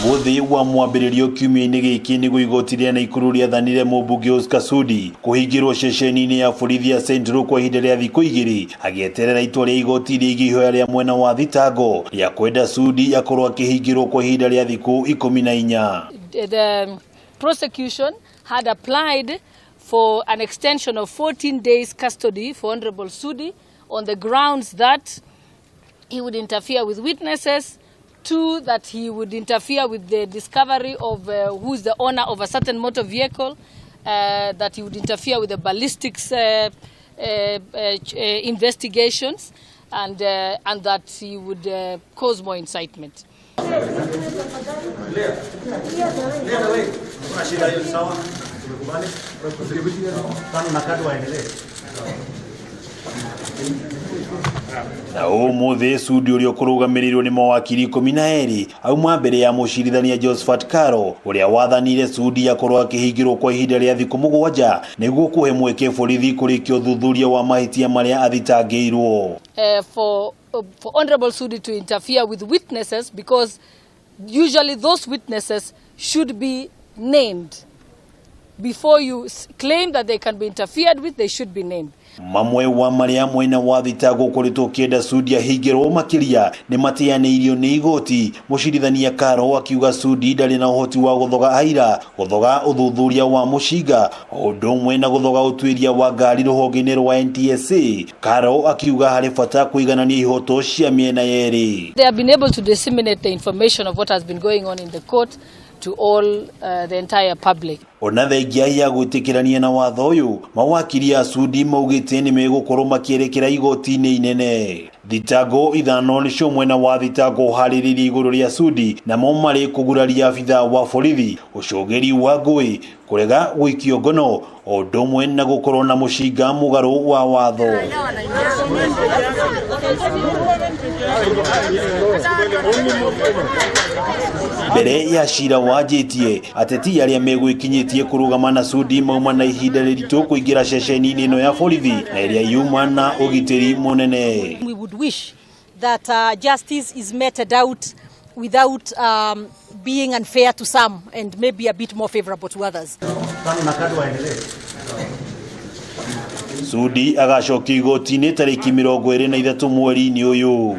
Mũthĩ wa mwambĩrĩrio kiumia-inĩ gĩkĩ nĩguo igoti rĩa Naikuru rĩathanire mũmbunge Oscar Sudi kũhingĩrwo ceceni-inĩ ya borithi ya Central kwa ihinda rĩa thikũ 2 agĩeterera itua rĩa igoti rĩgiĩ ihoya rĩa mwena wa thitango rĩa kwenda Sudi akorwo akĩhingĩrwo kwa ihinda rĩa thikũ 14. The prosecution had applied for an extension of 14 days custody for Honorable Sudi on the grounds that he would interfere with witnesses, 2, that he would interfere with the discovery of who is the owner of a certain motor vehicle, that he would interfere with the ballistics investigations, and that he would cause more incitement. Na ũmũthĩ Sudi ũrĩa ũkũrũgamĩrĩirwo nĩ mawakiri 12 auma mbere ya mũcirithania Josephat Karo ũrĩa wathanire Sudi akorwo akĩhingĩrwo kwa ihinda rĩa thikũ 7 nĩguo kũhe mweke borithi kũrĩkia ũthuthuria wa mahĩtia marĩa athitangĩirwo. For Honorable Sudi to interfere with witnesses, because usually those witnesses should be named. Before you claim that they can be interfered with, they should be named. Mamwe wa marĩa mwena wa thitango ũkoretwo ũkĩenda Sudi ahingĩrwo makĩria nĩ mateanĩirio nĩ igoti. Mũcirithania Karo akiuga Sudi ndarĩ na ũhoti wa gũthoga aira, gũthoga ũthuthuria wa mũcinga, o ũndũ ũmwe na gũthoga ũtuĩria wa ngari rũhonge-inĩ rwa NTSA. Karo akiuga harĩ bata kũiganania ihoto cia mĩena yerĩ. They have been able to disseminate the information of what has been going on in the court to all the entire public. Ona thengia ya gwĩtĩkĩrania na watho ũyũ, mawakiri a Sudi maugĩte nĩ megũkorwo makĩerekera igoti-inĩ inene. Thitango 5 nĩcio mwena wa thitango ũharĩrĩirie igũrũ rĩa Sudi, namo marĩ kũguraria abithaa wa borithi, ũcũgĩri wa ngũĩ, kũrega gũikio ngono, o ũndũ ũmwe na gũkorwo na mũcinga mũgarũ wa watho. Mbere ya cira wanjĩtie, ateti arĩa megwĩkinyĩtie kũrũgama na Sudi mauma na ihinda rĩritũ kũingĩra ceceni-inĩ ĩno ya borithi na ĩrĩa yuma na ũgitĩri mũnene. We would wish that justice is meted out without being unfair to some and maybe a bit more favorable to others. Sudi agacokio igoti-inĩ tarĩki 23 mweri-inĩ ũyũ.